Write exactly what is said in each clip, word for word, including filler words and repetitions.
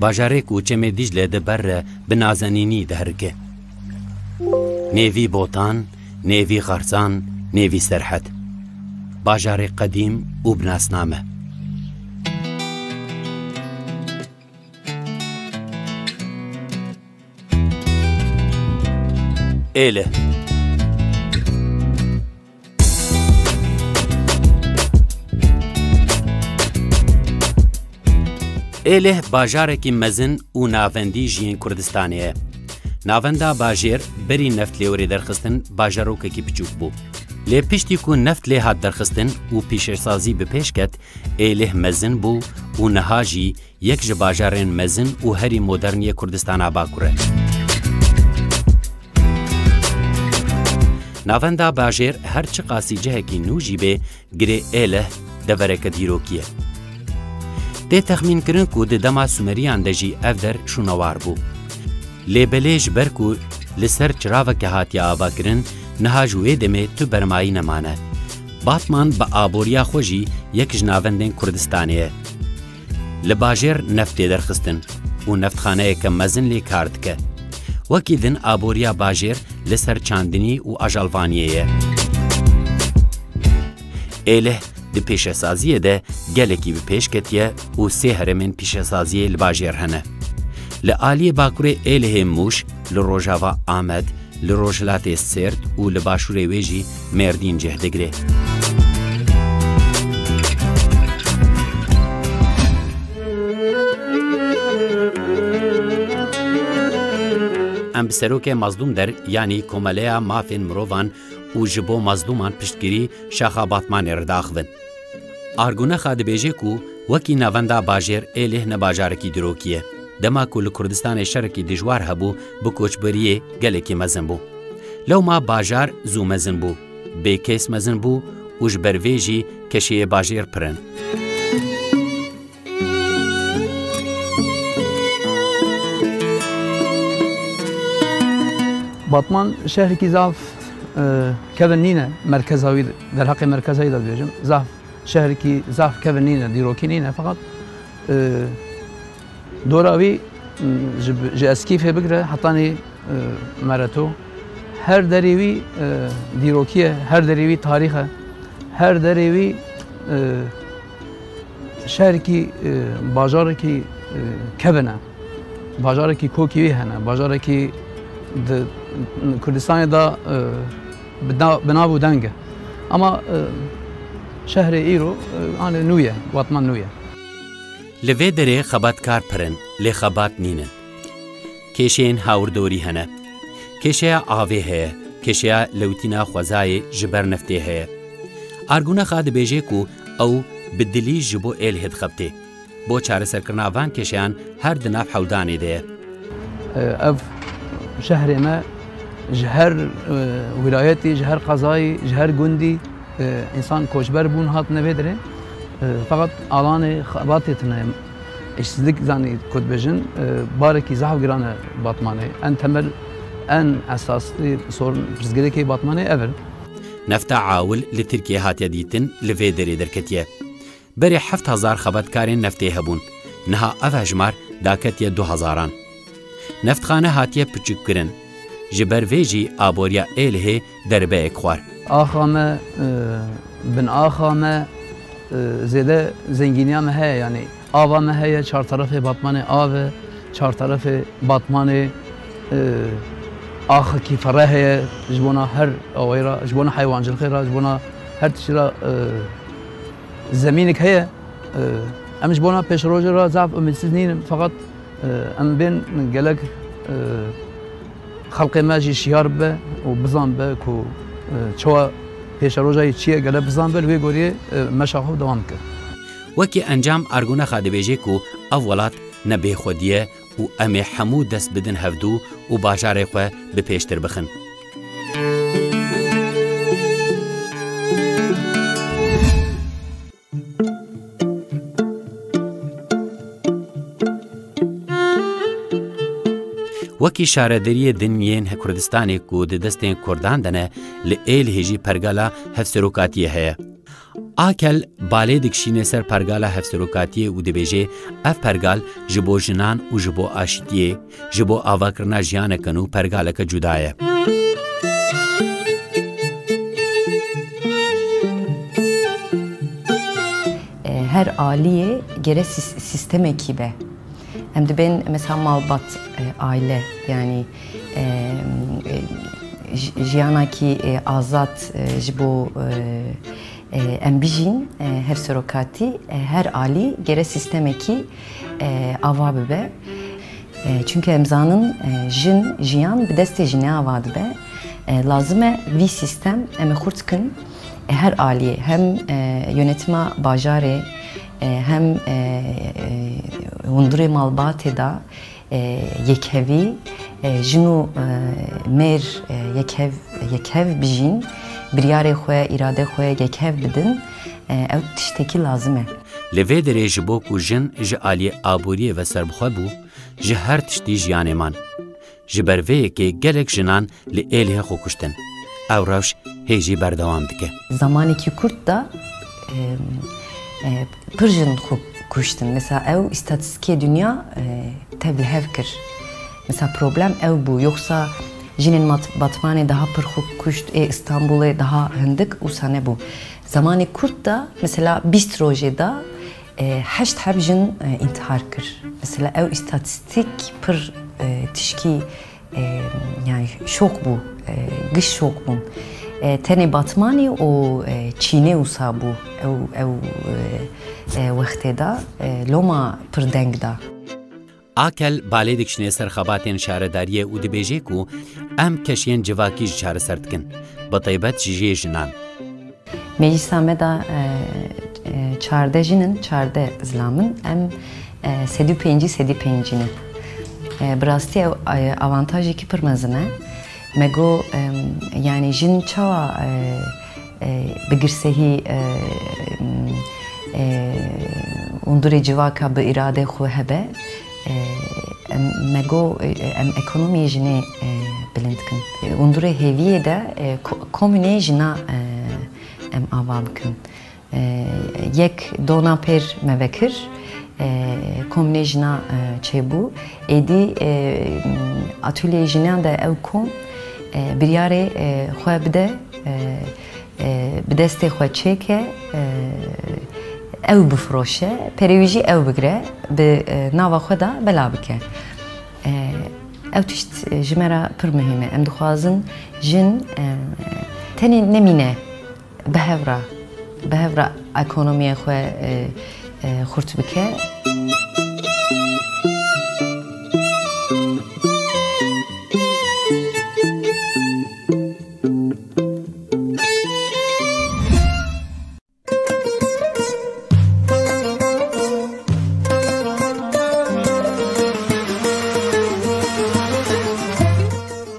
Bajarê ku çemê Dîcle di ber re bi nazenînî diherike. Nêvî Botan, nêvî Xarzan, nêvî Serhed. Bajarê qedîm û bi nasname. Êlih. Êlih bajarekî mezin û navendî ji yên Kurdistanê ye. Navenda bajêr berî neft lê were derxistin bajarokekî piçûk bû. Lê piştî ku neft lê hat derxistin û pîşesazî bi pêş ket, Êlih mezin bû û niha jî yek ji bajarên mezin û herî modern yê Kurdistana Bakur e. Navenda bajêr her çiqasî cihekî nû jî bê, girê Êlih devereke dîrokî ye. Tê texmînkirin ku di dema Sumeriyan de jî ev der şûnewar bû. Lê belê ji ber ku li ser çiraveke hatiye avakirin, niha ji wê demê tu bermayî nemane. Batman bi aboriya xwe jî yek ji navendên Kurdistanê ye. Li bajêr neft tê derxistin û neftxaneyeke mezin lê kar dike. Wekî din aboriya bajêr li ser çandinî û ajalvaniyê ye. Êlih di pêşesaziyê de gelekî bi pêş ketiye û sê herêmên pîşesaziyê li bajêr hene. Li aliyê bakurê Êlihê Mûş, li rojava Amed, li rojhilatê Sêrt û li başûrê wê jî Mêrdîn cih digire. Em bi serokê Mazlûm Der, yanî Komeleya Mafên Mirovan û ji bo mazlûman piştgirî şaxa Batmanê re diaxivin. Argunexa dibêje ku wekî navenda bajêr Êlih ne bajarekî dîrokî ye. Dema ku li Kurdistanê şerekî dijwar hebû, bi koçberiyê gelekî mezin bû. Lewma bajar zû mezin bû, bê kês mezin bû û ji ber vê jî keşeyê bajêr pir in. Batman şehrekî zaf, e, kevin nîne, merkeza wî, derheqê merkeza wî de dibêjim, zaf şehrekî zaf kevin nîne, dîrokî nîne, feqet, e, dora wî, m, ji, ji Eskîfê bigire hetanî, e, Mereto, her derê wî, e, dîrokî ye, her derê wî tarîx e, her derê wî, e, şehrekî, e, bajarekî, e, kevin e. Bajarekî kokî wî hene. Bajarekî di Kurdistanê de, e, bi na-, bi nav û deng e. Ama, e, şehrê îro, e, anê nû ye, Batman nû ye. Li vê derê xebatkar pir in, lê xebat nînin. Kêşeyên hawirdorî hene. Kêşeya avê heye, kêşeya lewtîna xwezayê ji ber neftê heye. Argunexa dibêje ku ew bi dilî ji bo Êlihê dixebitê. Bo çareserkirina van kêşeyan her di nav hewldanê de ye. Ev şehrê me ji her, e, wîlayetî, ji her qezayî, ji her gundî, e, însan koçber bûn hatine vê derê. E, feqet alanê xebatê tune ye. Îşsizlik zanî ku dibêjin, e, barekî zehf giran e Batmanê. En temel, en esasî sorun, pirsgirêkê Batmanê ev e. Nefta awil li Tirkiyê hatiye dîtin, li vê derê derketiye. Berê heft hezar xebatkarên neftê hebûn. Niha ev hejmar daketiye du hezaran. Neftxane hatiye piçûkkirin. Ji ber vê jî aboriya Êlihê derbeyek xwar. Axa me, e, bin axa me, e, zêde zengîniya me heye, yanî ava me heye, çar terefê Batmanê av e, çar terefê Batmanê, e, axekî fereh heye, ji bona her awayî re, ji bona heywancilixê re, ji bona her tiştî re, e, zemînik heye. E, em ji bona pêşerojê re zaf umîdsiz nînin, feqet, e, em bên gelek, e, xelkê me jî şiyar bibe û bizan be ku, e, çawa pêşeroja yê çi ye, gele bizan be, li wê goriyê, e, meşa xwe dewam bike. Wekî encam Argunexa dibêje ku ev welat ne bêxwedî ye û em ê hemû dest bidin hevdû û bajarê xwe bi pêştir bixin. Wekî şaredariyê din yên Kurdistanê ku di destên Kurdan de ne, li Êlihê jî pergala hevserokatiyê heye. Akel balê dikişîne ser pergala hevserokatiyê û dibêje, ev pergal ji bo jinan û ji bo aşitiyê, ji bo avakirina jiyaneke nû pergaleke cuda ye. E, her aliyê gere sis-, sistemekî be. Em dibên mesela malbat, e, aile, yani, e, e, j-, jiyanakî, e, azad, e, ji bo, e, e, em bijîn, e, hevserokatî, e, her alî gere sistemekî, e, ava bibe. E, çunke em zanin, e, jin, jiyan bi destê jinê ava dibe. E, lazim e vî sistem em ê xurt kin, e, her aliyê, hem, e, yönetima bajarê, e, hem, e, e, hundirê malbatê de, e, yekhevî, e, jin û, e, mêr, e, yekhev, yekhev bijîn, biryarê xwe, îradê xwe yekhev bidin, e, ew tiştekî lazim e. Li vê derê ji bo ku jin ji aliyê aboriyê ve serbixwe bû, ji her tiştî jiyanê man. Ji ber vê yekê gelek jinan li Êlihê xwe kuştin. Ew rewş hê jî berdewam dike. Zamanekî kurt de, e, e, pir jin xwe kuştin. Mesela ew îstatîstîkê dinya, e, tev li hev kir. Mesela problem ew bû. Yoksa jinên Mat-, Batmanê daha pir xwe kuşt, ê Îstanbulê daha hindik wisa nebû. Zamanê kurt de mesela bîst rojê de, e, heşt heb jin, e, întihar kir. Mesela ew îstatîstîk pir, e, tişkî, e, yani şok bû, e, giş şok bûn. E, tenê Batmanî û, e, Çînê wisa bû ew, ew, e, e, wextê de, e, loma pir deng da. Akel balê dikişîne ser xebatên şaredariyê û dibêje ku em keşiyên civakî jî çareser dikin, bi taybet ji jê jinan. Meclisa me de, e, e, çardeh jin in, çardeh zilam in. Em, e, sedî û pêncî, sedî pêncî ne. E, bi rastî ew, e, avantajekî pir mezin e. Me got, em, yani jin çawa, e, e, bi girsehî, e, m, e, ûndurê civaka bi îradê xwe hebe, e, em, me got, e, em ekonomiyê jinê, e, bilind kin. E, ûndurê hêviyê de, e, ko-, komînê jina, e, em ava bikin. E, yek dona pêr me vekir, e, komînê jina, e, çêbû. Êdî, e, atulyeyê jinan de ew kom, e, biryarê, e, xwe bide, e, e, bi destê xwe çêke, e, ew bifiroşe, perê wî jî ew bigre, bi, e, nava xwe de bela bike. E, ew tişt, e, ji me re pir muhîm e. Em dixwazin jin, e, tenê nemîne bi hev re, bi hev re ekonomiyê xwe, e, e, xurt bike.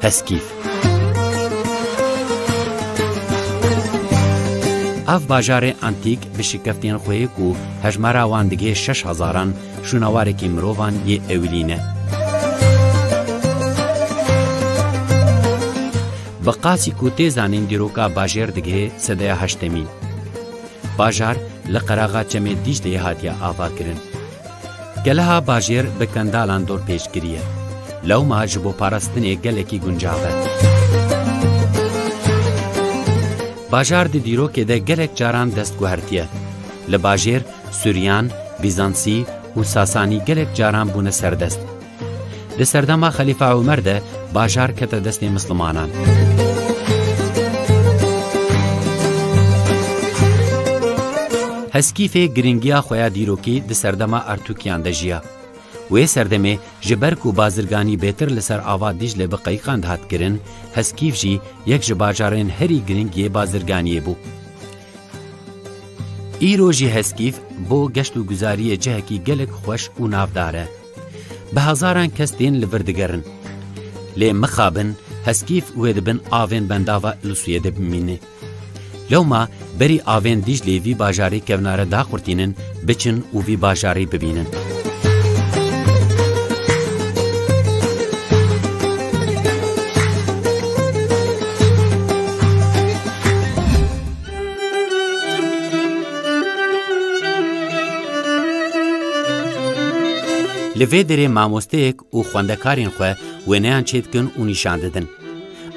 Heskîf. Ev bajarê antîk bi şikeftên xwe yê ku hejmara wan digihê şeş hezaran, şûnawarekî mirovan yê ewilî ne. Bi qasî ku tê zanîn dîroka bajêr digihê sedeya heştemîn. Bajar li qeraxa Çemê Dîcleyê hatiye avakirin. Keleha bajêr bi kendalan dorpêç kiriye. Lewma ji bo parastinê gelekî guncav e. Bajar di dîrokê de gelek caran dest guhertiye. Li bajêr Suryan, Bîzansî û Sasanî gelek caran bûne serdest. Di serdema Xelîfa Omer de bajar kete destê Mislimanan. Heskîfê giringiya xwe ya dîrokî di serdema Artûkiyan de jiya. Wê serdemê ji ber ku bazirganî bêtir li ser ava Dîcle bi qeyiqan dihat kirin, Heskîf jî yek ji bajarên herî giring yê bazirganiyê bû. Îro jî Heskîf bo geşt û guzariyê cihekî gelek xweş û navdar e. Bi hezaran kes tên li vir digerin. Lê mixabin, Heskîf wê di bin avên bendava Ilisuyê de bimîne. Lewma berî avên Dîclê vî bajarê kevnare daqurtînin, biçin û vî bajarê bibînin. Li vê derê mamosteyek û xwendekarên xwe wêneyan çêdikin û nîşan didin.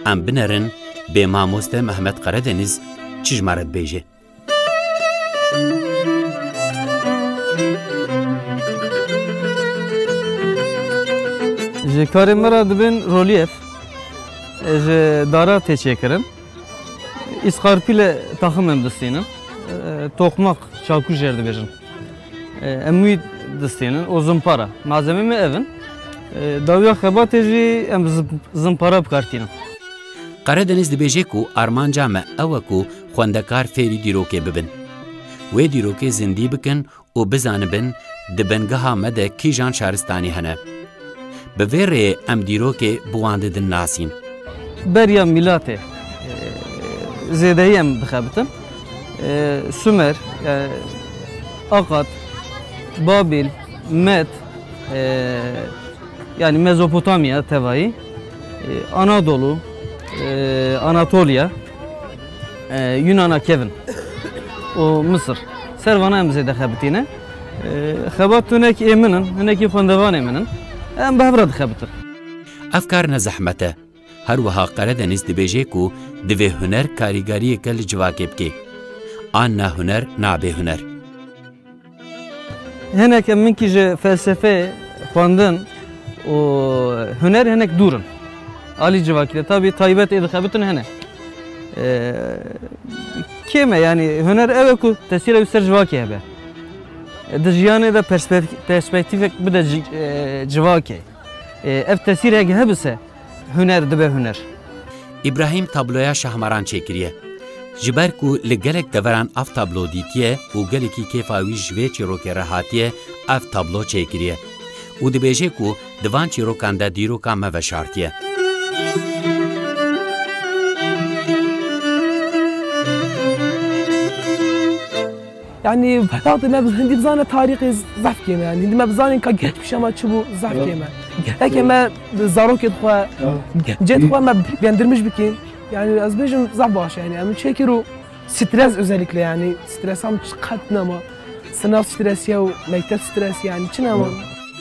Em binerin bê mamoste Mehmet Karadeniz çi ji me re dibêje. Ji karê me re dibin rolîf, ji dara tê çêkirin. Îskarpîle taxim em distînin. E, toqmaq, çakû jê re dibêjin. E, em wî distînin û zimpara. Malzemê me ev in. E, dawiya xebatê jî em zim-, zimpara bi kar tînin. Karadeniz dibêje ku armanca me ew e ku xwendekar fêrî dîrokê bibin. Wê dîrokê zindî bikin û bizanibin di bingeha me de kîjan şaristanî hene. Bi vê rêyê em dîrokê bi wan didin nasîn. Beriya mîlatê, e, zêdeyî em dixebitin. E, Sumer, e, Akad, Babîl, Med, e, yanî Mezopotamya tevayî, e, Anadolu, e, Anatolya, e, Yunana kevin û Misir. Ser vana em zêde xebitîne. E, xebat hinek ê min in, hinekî xwendevanê min in. Em bi hev re dixebitin. Ev kar ne zehmet e. Her wiha Karadeniz dibêje ku divê huner karîgariyeke li civakê bike. An ne huner nabe huner. Hinek em minkî ji felsefeyê, xwendin û huner hinek dûr in. Alî civakî de tabî taybet ê dixebitin hene. Ee, kêm e, yanî huner ew e ku tesîra wî ser civakê hebe. Di jiyanê de perspek-, perspektîfek bide ci-, e, civakê. E, ev tesîr heke hebise, huner dibe huner. Îbrahîm tabloya Şahmaran çêkiriye. Ji ber ku li gelek deveran ev tablo dîtiye û gelekî kêfa wî ji vê çîrokê re hatiye, ev tablo çêkiriye û dibêje ku di van çîrokan de dîroka me veşartiye. Yanî welatê me hindî bizane tarîxê zehf kêm e. Yanî hindî me bizanên ka geçmişa me çi bû zehf kêm e. Heke me zarokê xwe, cê xwe me gendirmiş bikin. Yanî ez bêjim zehf baş e. Yanî em çêkir û stres özellikle yanî stresa min çiqet nema. Sınav stresi ya û mektep stresi yanî çi nema.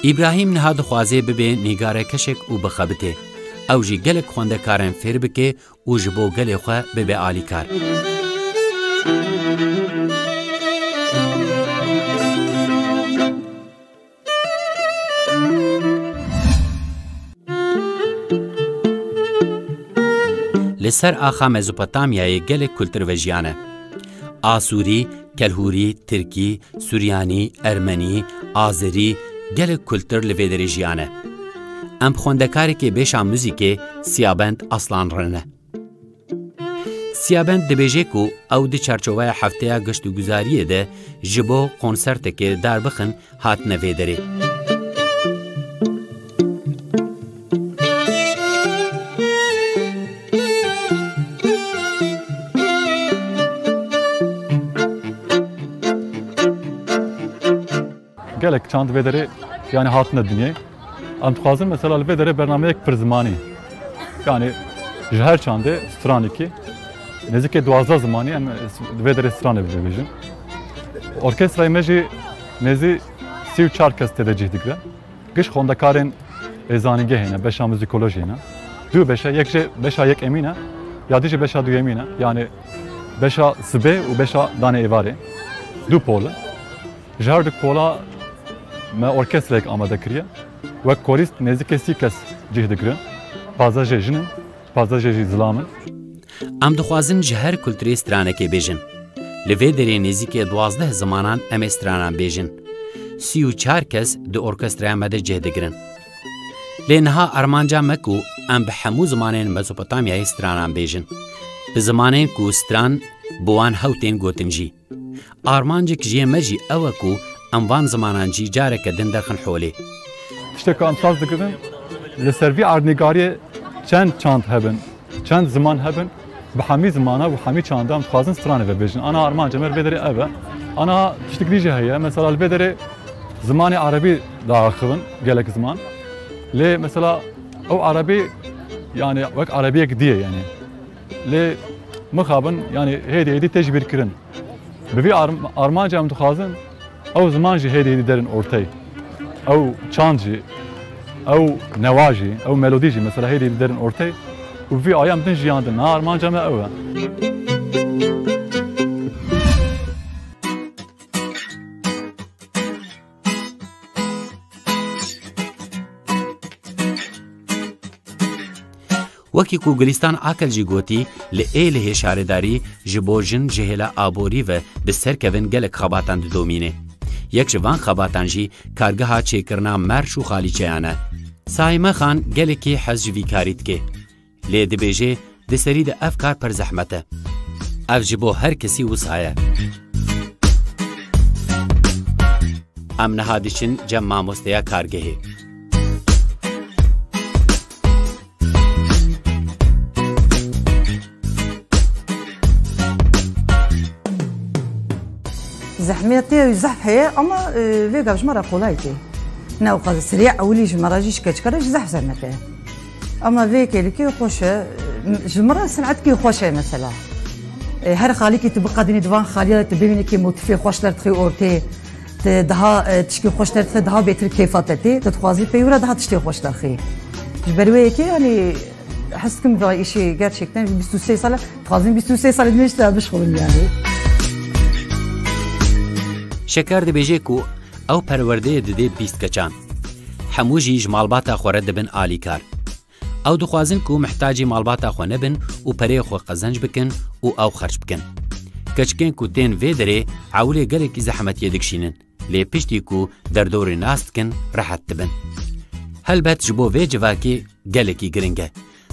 Îbrahîm niha dixwaze bibe nîgarekeşek û bixebite. Ew jî gelek xwendekarên fêr bike û ji bo gelê xwe bibe alîkar. Li ser axa Mezopotamyayê gelek kultur ve jiyane. Asûrî, Kelhûrî, Tirkî, Suryanî, Ermenî, Azerî, gelek kultur li vê derê jiyane. Em bi xwendekarekê bêşa muzîkê Siyabend Aslan re ne. Siyabend dibêje ku ew di çarçoveya hefteya geştûguzariyê de ji bo konsertekê darbixin hatine vê derê. Gelek çand vê derê, yanî, hatine dinyê. Em dixwazin mesela li vê derê bernameyek pir zimanî. Yanî ji her çandê stranekî nêzîkê duwazdeh zimanî em li vê derê stranê bibêjin. Orkestrayê me jî nêzî sî û çar kes tê de cih digire. Giş xwendekarên ê zanîngehê ne, beşa muzîkolojiyê ne. Du beşe, yek jê beşa yekemî ne, ya dî jî beşa duyemî ne. Yanî beşa sibê û beşa danê êvarê. Du pol e. Ji her du pola me orkestrayek amade kiriye. Wek korîst nêzîkê sî kes cih digirin. Pazdeh jê jin in, pazdeh jê jî zilam in. Em dixwazin ji her kulturê stranekê bêjin. Li vê derê nêzîkê duwazdeh zimanan em ê stranan bêjin. Sî û çar kes di orkestraya me de cih digirin. Lê niha armanca me ku em bi hemû zimanên Mezopotamyayê stranan bêjin. Bi zimanên ku stran bi wan hew tên gotin jî. Armancek ji yê me jî ew e ku em van zimanan jî careke din derxin holê. Tiştek ku em saz dikirin, li ser vî erdnîgariyê çend çand hebin, çend ziman hebin, bi hemî zimana û hemî çanda em dixwazin stranê vebêjin. Ana armanca me li vê derê ev e. Ana tiştek dî jî heye, mesela li vê derê zimanê erebî diaxivin, gelek ziman. Lê mesela ew erebî, yanî wek erebiyek dî ye yanî. Lê mixabin, yanî hêdî hêdî tê ji bîr kirin. Bi vî arm-, armanca em dixwazin ew ziman jî hêdî hêdî derin ortey. Ew çand jî, ew newa jî, ew melodî jî mesela hêdî diderin ortê û vî ayam din jiyandin. Ha, armanca me ew e. Wekî ku Gulîstan Akel jî gotî, li Êlihê şaredarî ji bo jin ji hêla aborî ve bi ser kevin gelek xebatan didomîne. Yek ji van xebatan jî kargeha çêkirina merş û xalîçeyan e. Saîme Xan gelekî hez ji vî karî dike. Lê dibêje, di serî de ev kar pir zehmet e. Ev ji bo her kesî wisa ye. Em niha diçin cem mamosteya kargehê. Zehmetê zehf heye ama, e, vê gav ji me re kolay tê. Ne o qas sirê ewilî ji me re jî ji keçika re jî zehf zehmet e. Ama vê kêlikê xweş e, ji me re sinetkî xweş e mesela. E, her xalîkî tu biqedînî di van xaliya de tu bibînî kê motîfê xweş derdixî ortê, tu daha, e, tişkî xweş derdixî, daha bêtir kêfa te tê, tu dixwazî pey wira daha tiştê xweş derxî. Ji ber wê yekê, yanî, hez dikim vay îşê gerçekten bîst û sê sal e, dixwazim bîst û sê salê din jî tira bişxulin yanî. Şeker dibêje ku ew perwerdeyê didê bîst keçan. Hemû jî ji malbata xwe re dibin alîkar. Ew dixwazin ku mihtacî malbata xwe nebin û pereyê xwe qezenc bikin û ew xerc bikin. Keçikên ku tên vê derê ewilê gelekî zehmetiyê dikişînin. Lê piştî ku derdorê nas dikin, rehet dibin. Helbet ji bo vê civakê gelekî giring e.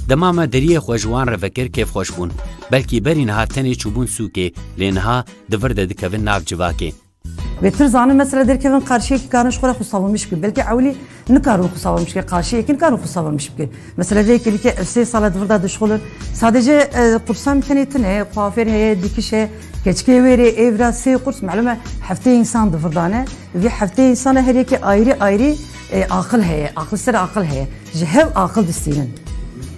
Dema me deriyê xwe ji wan re vekir kêfxweş bûn. Belkî berî niha tenê çûbûn sûkê, lê niha di vir de dikevin nav civakê. Bêtir zanin mesela derkevin qarşiyekî karin ji xwe re xwe savunmiş bikin. Belkî ewilî nikarin xwe savunmiş bikin, qarşiyekî nikarin xwe savunmiş bikin. Mesela vê yekê dike ev sê sala di vir de dişxulin. Sadece, e, qursan tenê tune, kuafêr heye, dikiş e, keçikê wêrê, ê vira sê qurs, melûm e, heftê însan di vir de ne. Vî heftê însan e, her yekê ayrî ayrî, e, aqil heye, aqil ser aqil heye. Ji hev aqil distînin.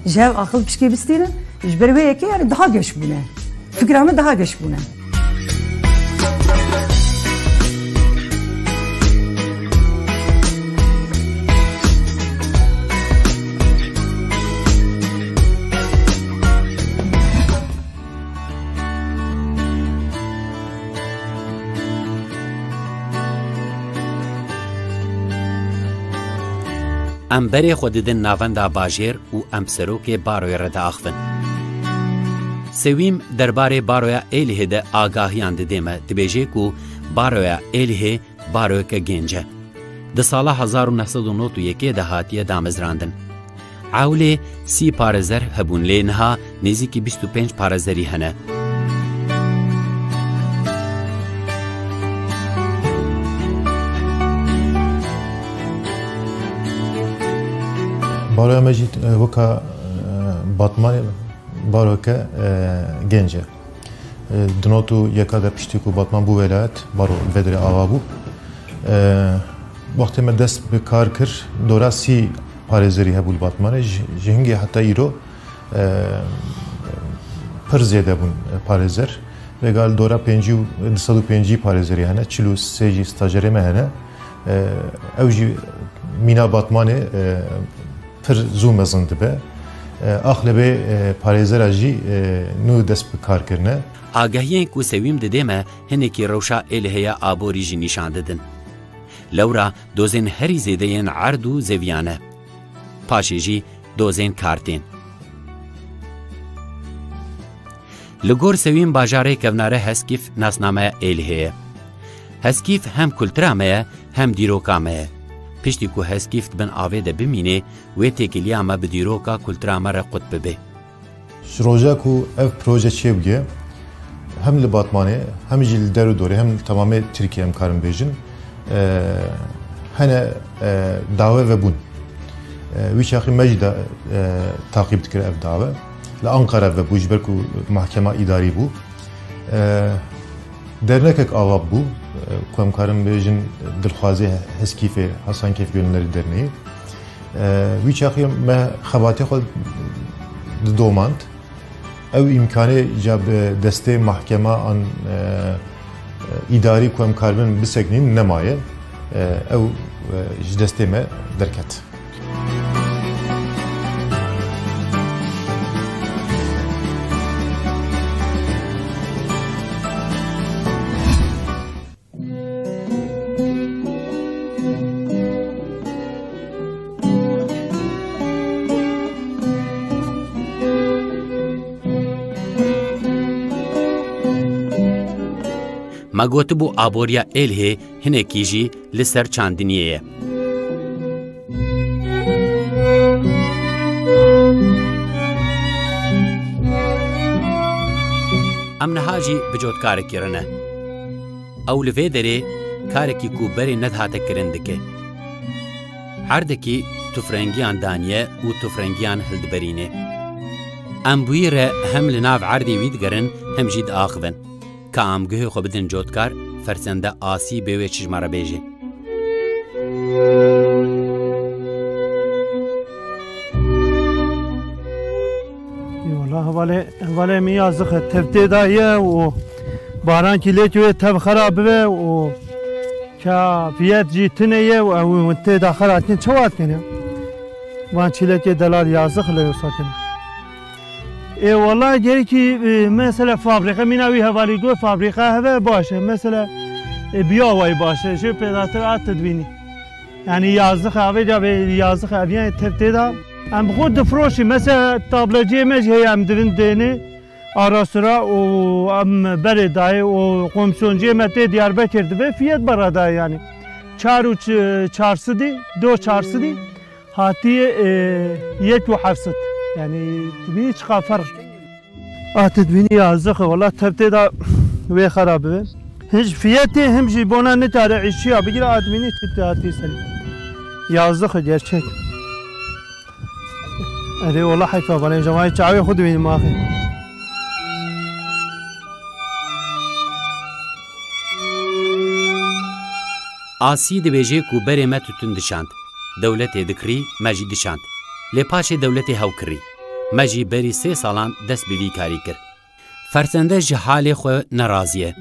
Ji hev aqil pişkê bistînin. Ji ber wê yekê, yani, daha geş bûne. Fikra min daha geş bûne. Em berê xwe didin navenda bajêr û em serokê baroyê re diaxivin. Sewîm derbarê baroya Êlihê de agahiyan didê me, dibêje ku baroya Êlihê baroyeke gênc e. Di sala hezar û neh sed û nod û yekê de hatiye damezrandin. Ewlê sî parêzer hebûn, lê niha nêzîkî bîst û pênc parêzerî hene. Baroya me jî, e, weka, e, Batmanê baroke, e, gênc e. E, di nod û yeka de piştî ku Batman bû welayet, baro li vê derê ava bû. E, wextê me dest bi kar kir, dora sî parêzerî hebû li Batmanê. Ji, ji hingê heta îro, e, pir zêde bûn, e, parêzer. Vêga li dora pêncî û, du sed û pêncî parêzerî hene, çil û sê jî stajerê me hene. E, ew jî mîna Batmanê, e, pir zû mezin dibe. E, axlebê, e, parêzera jî, e, nû dest bi kar kirine. Agahiyên ku Sewîm didê me hinekî rewşa êlihê ya aborî jî nîşan didin. Lewra dozên herî zêde yên erd û zeviyan e. Paşê jî dozên kartên. Li gor Sewîm bajarê kevnare Heskîf nasnameya êlihê ye. Heskîf hem kultura me ye, hem dîroka me ye. Piştî ku Heskîf di bin avê de bimînê, wê têkiliya me bi dîroka kultura me re qut bibe. Ji roja ku ev proje çêbûye, hem li Batmanê, hem jî li der û dorê, hem li temamê Tirkiyê em karin bêjin, e, hene, e, dawe vebûn. E, wî çaxî me jî da, e, taqîb dikir ev dawe. Li Ankara vebû, ji ber ku mahkema îdarî bû. E, dernekek ava bû, e, ku em karin bêjin Dilxwazê Heskîfê, Hasankeyf Gönülleri Derneği. E, wî çaxê me xebatê xwe didomand. Ew îmkanê ca bi destê mahkema an, e, îdarî ku em karibin biseknîn nemaye. E, ew ji destê me derket. Me gotibû aboriya Êlihê hinekî jî li ser çandiniyê ye. Em niha jî bi cotkarekî re ne. Ew li vê derê karekî ku berê nedihate kirin dike. Erdekî tufrengiyan daniye û tufrengiyan hildiberîne. Em bi wî re hem li nav erdê wî digerin, hem jî diaxivin. Ka em guhê xwe bidin cotkar, fersende Asî bê wê çi ji me re bêje. Ê wela hevalê, hevalê min yazix e, tev tê de ye û barankî lê wê tev xera bibe û kefiyet jî tune ye û ew tê de xera dikin, çawa dikin ya? Van çîlekê delal yazix li wisa kene. Ê wela gerekî, e, mesela fabrîka, mîna wî hevalî got fabrîka heve baş e. Mesela, e, biya way baş e. Jê pêdatir a tu dibînî. Yani yazix e, avêca vê yazix e, eviyan tev tê de. Em bi xwe difroşî. Mesela tableciyê me jî heye, em divin dênê. Ara sira û em berê dayê û komsyonciyê me tê Diyarbekir dibe fiyet bera dayê yani. Çar û ç-, çar sidî, do çar sidî. Hatiye, e, yek û heft sed. Yani, dibî çiqa ferq. Ah, tu dibînî yazix e, wela tev tê de wê xera bibe. Hiç fiyetê him jî bona nikare îşçiya bigire, ah, dibînî tu hatî serî. Yazix e gerçek. Erê, wela heyfa, bana cemay çavê xwe dibînim axê. Asî dibêje ku berê me tutun dişand. Dewletê dikirî, me jî dişand. Lê paşê dewletê hew kirî. Me jî berî sê salan dest bi vî karî kir. Fersende ji halê xwe nerazî ye.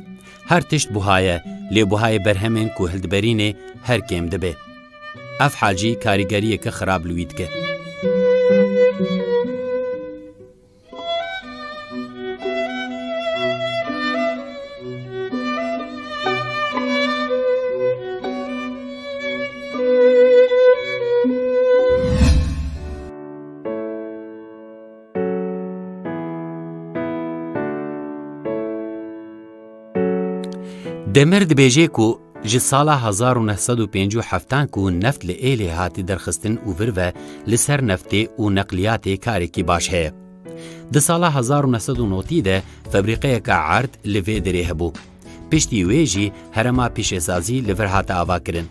Her tişt buha ye, lê buhayê berhemên ku hildiberînê her kêm dibe. Ev hal jî karîgeriyeke xirab li wî dike. Demir dibêje ku ji sala hezar û neh sed û pêncî û heft ku neft li Êlihê hatî derxistin û vir ve li ser neftê û neqliyatê karekî baş heye. Di sala hezar û neh sed û notî de febrîqeyeke erd li vê derê hebû. Piştî wê jî herêma pîşesazî li vir hate avakirin.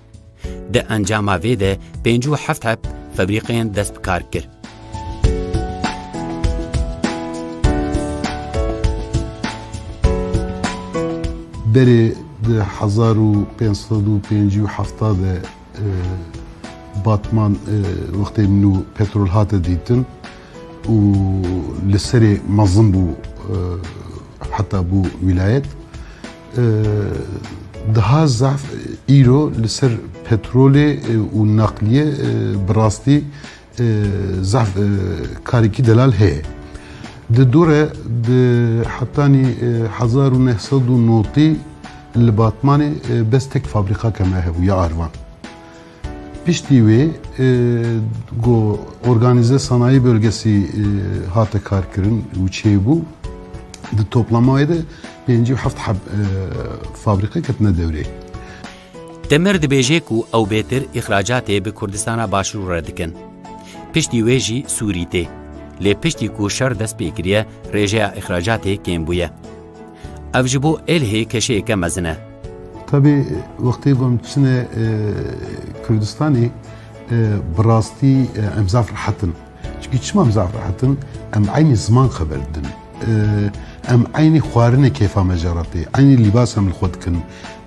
Di encama vê de pêncî û heft heb febrîqeyên dest bi kar kir. Berê di hezar û pênc sed û pêncî û heft de, e, Batman, e, wextê min û petrol hate dîtin û li serê mezin bû, e, heta bû wîlayet. E, daha zaf îro li ser petrolê, e, û naqliye, e, bi rastî, e, zaf, e, karekî delal heye. Di dû re di hetanî, e, hezar û neh sed û notî li Batmanê, e, bes tek fabrîkake me hebû ya arvan. Piştî wê, e, go organize sanayi bölgesi, e, hate karkirin û çêbû, di toplamaya de pêncî û heft heb, e, fabrîqe ketine dewrê. Demir dibêje ku ew bêtir îxracatê bi Kurdistana Başûr re dikin. Piştî wê jî Sûrî tê. Lê piştî ku şer dest pê kiriye, rêjeya îxracatê kêm bûye. Ev ji bo Êlihê keşeyeke mezin e. Tabî, wextê ku em diçine, e, Kurdistanê, e, bi rastî, e, em zaf rehet in. Çimkî çima em zaf rehet in? Em eynî ziman xeber didin. E, em eynî xwarinê kêfa me jê re tê. Eynî lîbas em li xwe dikin.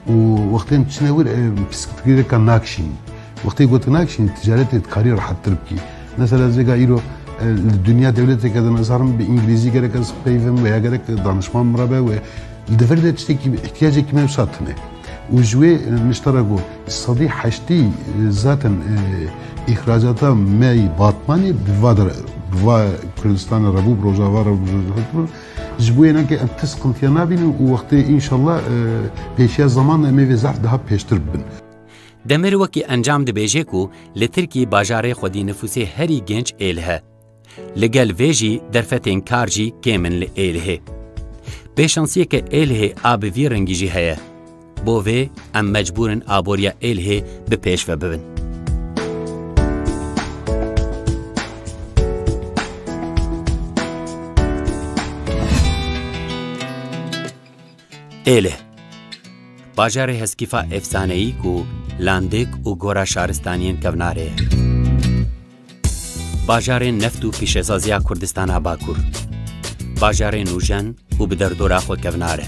Û wextê em diçine wir, e, psîkolojiyeke nakşîn. Wextê gotin nakşîn, ticaretê dikarî rehettir bikî. Mesela zêga îro, e, li dinya dewleteke de, mezarim bi îngilîzî gerek ez peyvim, veya gerek danişman min re be, we li devir de tiştekî, îhtiyacekî me wisa tune. Û ji wê, e, min ji te re got, sedî heştî, e, zaten, e, îxracata me yî Batmanê bi va der-, bi va Kurdistana re bû, bi Rojava re bû, bi Rojava re bû. Ji bo yê neke em ti siqintiya nabînin û wextê înşallah, e, pêşiya zeman em ê vê zehf daha pêştir bibin. Demir wekî encam dibêje ku li Tirkî bajarê xwedî nifûsê herî genç Êlih e. Li gel vê jî derfetên kar jî kêm in li Êlihê. Pêşansiyeke Êlihê a bi vî rengî jî heye. Bo vê em mecbûr in aboriya Êlihê bi pêş ve bibin. Êlih. Bajarê heskîfa efsaneyî ku landik û gora şaristaniyên kevnarê ye. Bajarên neft û pîşesaziya Kurdistana Bakur. Bajarê nûjen û bi derdora xwe kevnar e.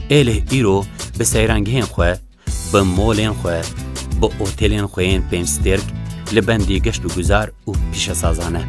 Êlih îro bi seyrangehên xwe, bi molên xwe, bi otelên xwe yên pênc stêrk li bendî geşt û guzar û pîşesazan e.